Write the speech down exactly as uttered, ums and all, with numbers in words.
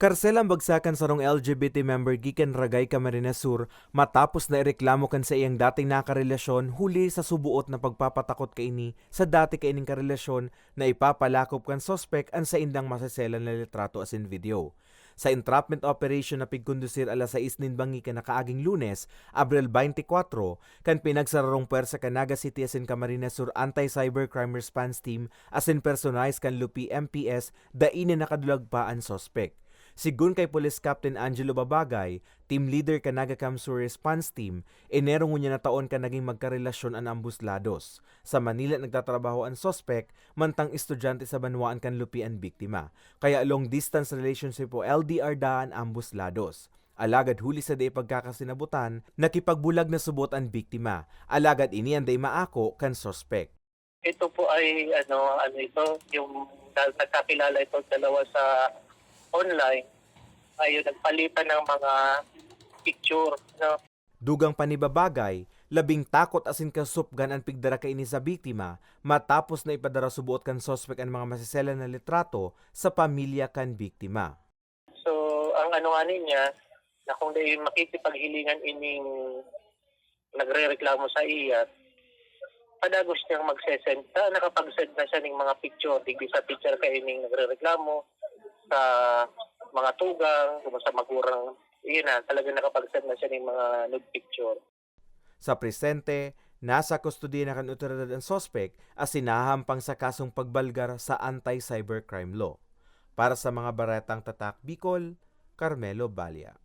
Karsel ang bagsakan sarong L G B T member gikan Ragay, Camarines Sur, matapos na ireklamo kan saiyang dating nakarelasyon huli sa subuot na pagpapatakot kaini sa dati kaining karelasyon na ipapalakop kan suspek an saindang masesela na litrato asin video. Sa entrapment operation na pigkondusir alas sais nin bangi kan nakaaging Lunes, Abril twenty-four, kan pinagsararong pwersa kan Naga City asin Camarines Sur Anti-Cybercrime Response Team asin personahes kan Lupi M P S, dai na nakadulag pa an suspek. Sigun kay Police Captain Angelo Babagay, team leader kan Naga CamSur Response Team, Enero ngunyan na taon kan naging magkarelasyon an ambos lados. Sa Manila nagtatrabaho an suspek, mantang estudyante sa banwaan kan Lupi an biktima. Kaya long distance relationship o L D R daa an ambos lados. Alagad huli sa dai pagkakasinabutan, nakipagbulag na subot an biktima. Alagad ini an dai maako kan suspek. Ito po ay ano, ano ito, yung dahil nagkakilala itong dalawa sa online, ayun, nagpalitan ng mga picture, no? Dugang pa ni Babagay, labing takot asin kasupgan an pigdara kaini sa biktima matapos na ipadara suboot kan suspek an mga masesela na litrato sa pamilya kan biktima. So, ang ano nga niya, na kung dai makikipaghilingan ining nagrereklamo sa iya, padagos niyang magsesend. Sa nakapag-send na siya ning mga picture, digdi sa picture kaining nagrereklamo, sa mga tugang, kung sa magurang, iyon na, talagang nakapag-send na siya ning mga nude picture. Sa presente, nasa kustodiya na kan otoridad an suspek asin nahahampang sa kasong pagbalgar sa Anti-Cybercrime Law. Para sa mga baretang Tatak Bicol, Carmelo Balia.